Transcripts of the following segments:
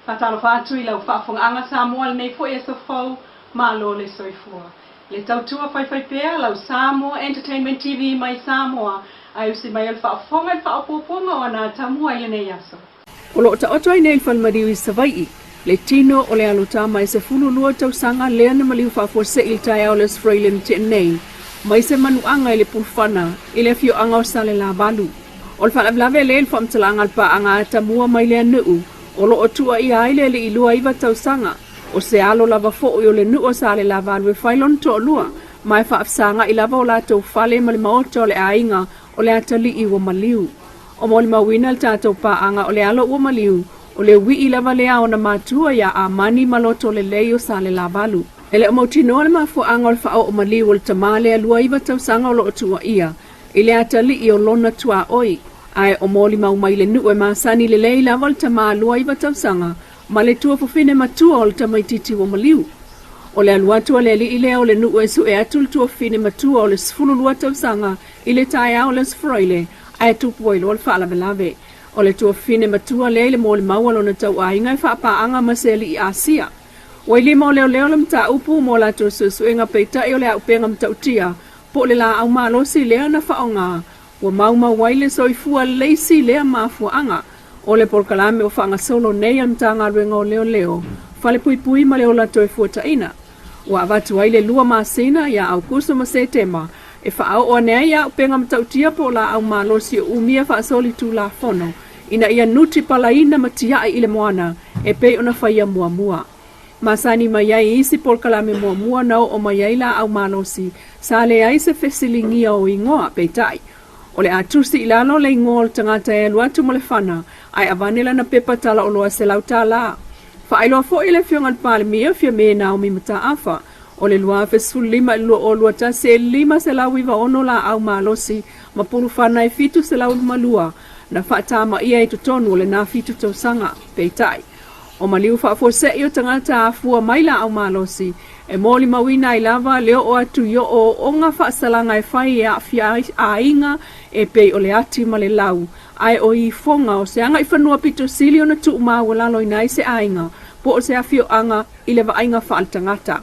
Faatalofa atu i lau faafofogaaga Samoa i lenei foi aso fou, malo le soifua. Le tautua faifaipea lau Samoa Entertainment TV mai Samoa ae usi mai o le faafofoga i le faaopoopoga o ana atamua i lenei aso. O lo o taoto ai nei le falemaliu i Savaii, le tino o le alo tama e 12 tausaga lea na maliu faafuasei i le taeao o le Aso Faraile na tea nei, mai se manuaga i le Pulufana i le afioaga o Salelavalu. O le faalavelave lea i le faamatalaga a le paaga atamua mai lea nuu o lo o tuuaia ai le alii 29 tausaga, o se alo lava foi o le nuu o Salelavalu e fai lona toalua, ma e faafesagai lava o latou fale ma le maota o le aiga o le atalii ua maliu. O molimauina le tatou paaga o le alo ua maliu, o le uii lava lea a ona matua ia Amani ma Lotolelei o Salelavalu. E le o mautinoa le mafuaaga o le faaoo maliu o le tama lea 29 tausaga o lo o tuuaia i le atalii o lona tuaoi, ae o molimau mai le nuu e masani lelei lava le tama 29 tausaga ma le tuafafine matua o le tamaitiiti ua maliu. O le alu atu a le alii lea o le nuu e sue atu le tuafafine matua o le 12 tausaga i le taeao o le Aso Faraile ae tupu ai loa le faalavelave. O le tuafafine matua lea i le molimau a lona tauaiga e faapaaga ma se alii Asia. Ua i lima o leoleo le mataupu mo latou suesuega peitai o le auupega matautia po o le laau malosi lea na faaaoga ua maumau ai le soifua leisi lea mafuaaga o le polokalame ua faagasolo nei a le Matagaluega o Leoleo, Falepuipui ma le Ola Toefuataina. Ua avatu ai le lua masina ia Aokuso ma Setema e faaoo ane ai auupega matautia po o laau malosi o umia faasolitulafono ina ia nuti palaina ma tiai i le moana e pei ona faia muamua. Masani mai ai isi polokalame muamua na oo mai ai laau malosi sa leai se fesiligia o igoa, peitai, o le a tusi i lalo le igoa o le tagata e alu atu ma le fana ae avane lana pepa talaoloa $100. Faailoa foi e le Afioga i le Palemia, Fiame Naomi Mataafa, o le 2015 i le 2021 e 596 laau malosi ma pulufana e 702 na faatamaia i totonu o lena fitu tausaga. Peitai, o maliu faafuasei o tagata afua mai laau malosi e molimauina ai lava le oo atu i ooooga faasalaga e fai e aafia ai aiga e pei o le ati ma le lau, ae o ifoga o se agaifanua pito sili ona tuumaualaloina ai se aiga po o se afioaga i le vaaiga faaletagata.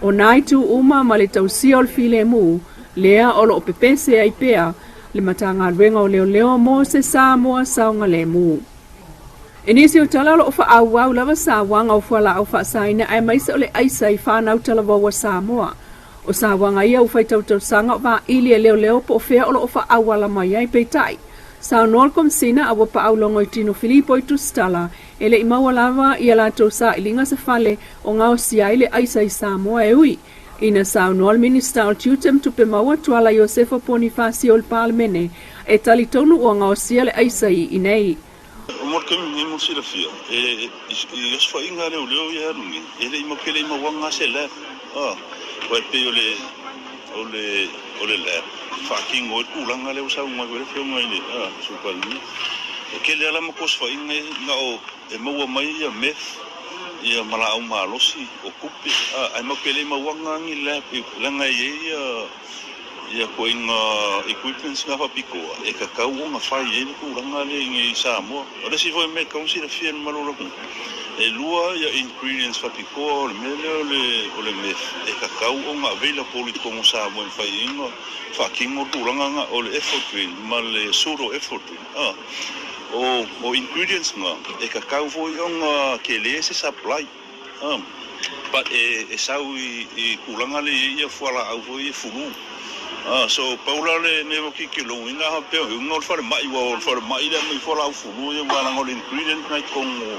O nā itu uma ma le tausia o le filemu, lea o lo o pepese ai pea le Matagaluega o Leoleo mo se Samoa saogalemu. I nisi o tala o lo o faaauau lava sauaga o fualaau faasaina aemaise o le aisa i fanau talavou a Samoa. O sauaga ia ua faitau tausaga o vaili e leoleo po o fea o lo o faaauala mai ai. Peitai, saunoa le Komesina a ua paaulogo i tino Filipo i Tusitala e le i maua lava ia latou sailiga se fale o gaosia ai le aisa i Samoa e ui ina saunoa le Minisita o Tiute ma Tupe Maua Tuala Iosefa Ponifasio i le Palemene e talitonu ua gaosia le aisa i inei. Mo le taimi nei mo le silafia, e i osofaiga a leoleo ia e alu nei, e le i pe le i mauaga se lab. Aua e pei o le o le o le lab e faatino ai le tulaga lea ua saunoa ai foi le afioga i le Sui Palemia. E tele lava la matou osofaiga ia na o e maua mai ia meth ia ma laau malosi o tupe, ae matou te le i mauaga ni lab leaga e i ai ia Ia ituaiga equipments na faapitoa e tatau ona fai ai le tulaga lea i inei i Samoa. O le isi foi mea e tatau ona silafia e le mamalu o le atunuu, e lua ia ingredients faapitoa o le mea lea o le o le meth e tatau ona available i totonu o Samoa e mafai ai ona faatino le tulaga lena, o le ephedrine ma le pseudoephedrine. O o ingredients na e tatau foi ona tele se supply. But e sau i tulaga lea e i ai fualaau foi ia fulu. So pau la le mea ou te logoina faapea o le falemai aua o le falemai le aumai fualaau fulu ia aua leaga o le ingredient na i totonu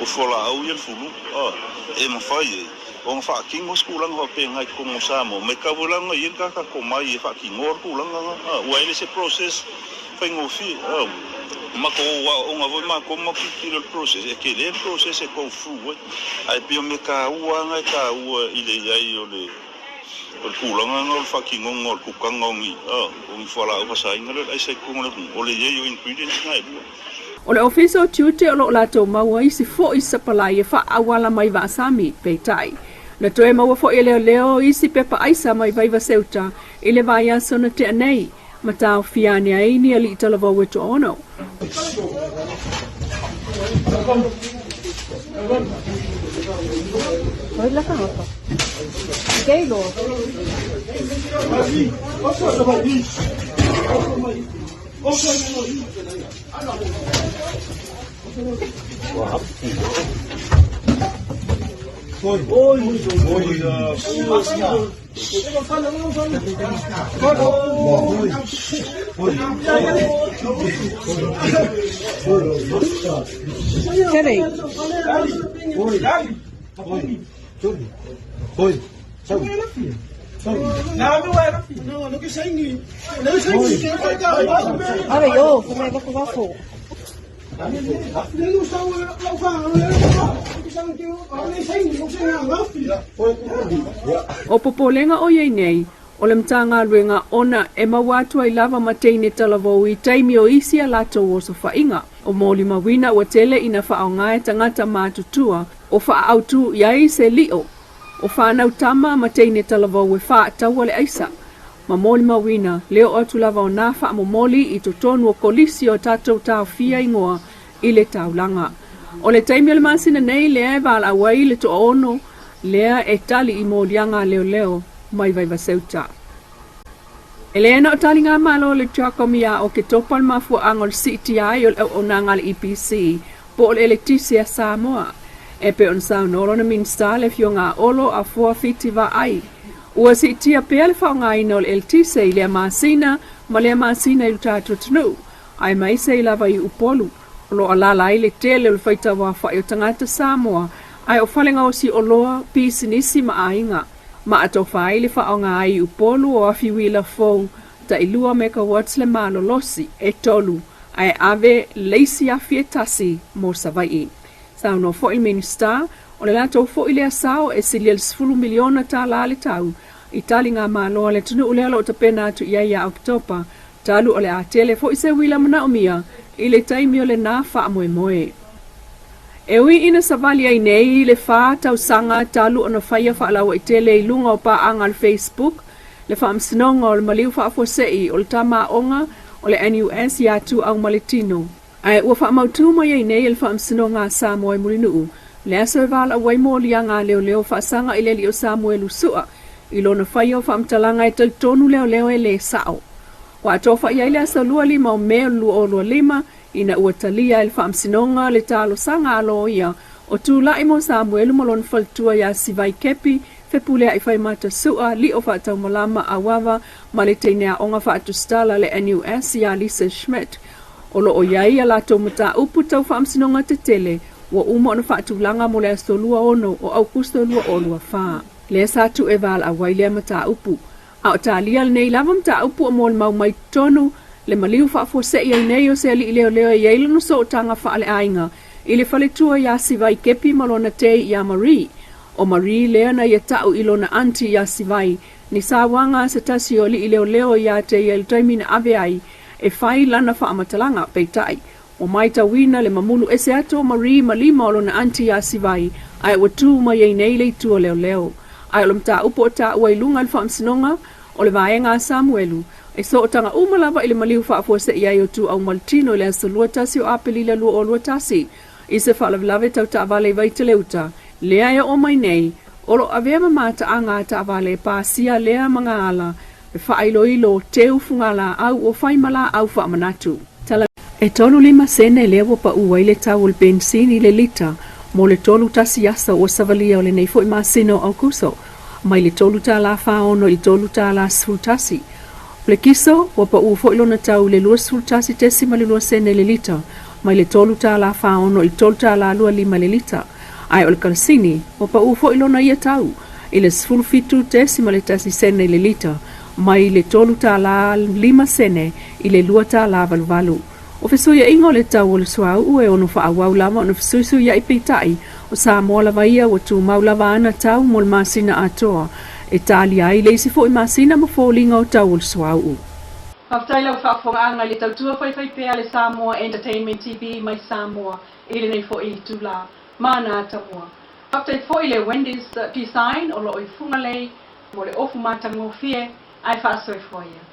o fualaau ia le fulu. E mafai ai ona faatino se tulaga faapena i totonu o Samoa ma e tatau foi la ona i ai le tagata tomai e faatinoa le tulaga lena aua e le se process faigofie. Matou aooga foi matou ma tilotilo i le process, e tele le process e go through ai, ae pei o mea taua lava na e taua i le i ai o le tulaga lena o le faatinoga o le kukaga o ni o ni fualaau fasaina lea o le aisa i totonu o le atunuu, o le i ai o ingredients na e lua. O le Ofisa o Tiute o lo o latou maua isi foi sapalai e faaauala mai Vaasami, peitai, na toe maua foi e leoleo isi pepa aisa mai Vaivaseuta i le vaiaso na tea nei. Ma taofia ane ai ni alii talavou e toaono. O popolega o iai nei, o le Matagaluega ona e maua atu ai lava ma teine talavou i taimi o isi a latou osofaiga. O molimauina ua tele ina faaaoga e tagata matutua o faaautu i ai se lio o fanau tama ma teine talavou e faataua le aisa. Ma molimauina le oo atu lava o nā faamomoli i totonu o kolisi o tatou taofia igoa i le taulaga. O le taimi o le masina nei lea e valaau ai le toaono lea e tali i moliaga a leoleo mai Vaivaseuta. E le na o taligamalo le Telecom ia Oketopa le mafuaaga o le siitia ai o le auaunaga a le EPC po o le eletise a Samoa. E pei ona saunoa lona Minisita le Afioga a Olo Afoa Fiti Vaai, ua siitia pea le faaaogaina o le eletise i lea masina ma lea masina i lo tatou atunuu, aemaise ai lava i Upolu, o lo o alaala ai le tele o le faitauaofai o tagata Samoa, ae o falegaosi oloa, pisinisi ma aiga. Ma atofa ai le faaaoga ai i Upolu o afi uila fou tailua megawatts le malolosi e tolu, ae ave le isi afi e tasi mo Savaii. Saunoa foi le Minisita, o le latou foi lea sao e silia le $10 miliona le tau i taligamalo a le atunuu lea o lo o tapena atu i ai ia Oketopa, talu o le a tele foi se uila manaomia i le taimi o lena faamoemoe. E ui ina savali ai nei i le fa tausaga talu ona faia faalauaitele i luga o paaga a le Facebook le faamasinoga o le maliu faafuasei o le tama aoga o le NUS iā Tuau Maletino. Ae ua faamautū mai ai nei e le Faamasinoga a Samoa i Mulinuu le aso e valaau ai moliaga a leoleo faasaga i le alii o Samuelu Sua i lona faia o faamatalaga e talitonu leoleo e lē sao. Ua atofa'i ai le aso 25 o Me o le 2025 ina ua talia e le Faamasinoga le talosaga a loia o tula'i mo Samuelu ma lona faletua iā Sivai Kepi Fepulea'i Faimata Sua, Lio Faataumalama Auava ma le teine aoga faatusitala a le NUS iā Lisa Schmidt. O lo o i ai a latou mataupu tau faamasinoga tetele ua uma ona faatulaga mo le aso 26 o Aukuso 2024. Lea sa tuu e valaau ai lea mataupu. A o talia lenei lava mataupu o molimau mai totonu le maliu faafuasei ai nei o se alii leoleo e i ai lona sootaga faaleaiga i le faletua iā Sivai Kepi ma lona tei iā Marie. O Marie lea na ia ta'u i lona aunty iā Sivai ni sauaga a se tasi o alii leoleo iā te ia i le taimi na ave ai e fai lana faamatalaga. Peitai, ua maitauina le mamulu ese atu o Marie ma lima o lona aunty iā Sivai, ae ua tū mai ai nei le itu o leoleo. Ae o le mataupu o taua i luga i le faamasinoga o le vaega a Samuelu, e sootaga uma lava i le maliu faafuasei ai o Tuau Maletino i le aso 21 o Aperila 2021 i se faalavelave tau taavale i Vaiteleuta, lea e oo mai nei, o lo o avea ma mataaga a taavale e pasia lea magaala e faailoilo teu fugalaau ua fai ma laau faamanatu. Tala. E 35 sene lea ua paʻu ai le tau o le penisini i le lita mo le 31 aso ua savalia o lenei foi masina o Aukuso, mai le $3.46 i le $3.11. O le kiso, ua paʻu foi lona tau i le 21.2 sene i le lita, mai le $3.46 i le $3.25 i le lita. Ae o le karasini, ua paʻu foi lona ia tau i le 17.1 sene i le lita, mai le $3.05 i le $2.88. O fesuiaiga o le tau o le suauu e ono faaauau lava ona fesuisuia'i peitai, o Samoa lava ia ua tumau lava ana tau mo le masina atoa e talia ai le isi foi masina ma foliga o tau o le suauu. Faafetai lau faafofogaaga i le tautua faifaipea a le Samoa Entertainment TV mai Samoa i lenei foi itulā. Mana atamua. Faafetai foi i le Wendy's Design o lo o i Fugalei mo le ofu matagofie ae faasoifua ia.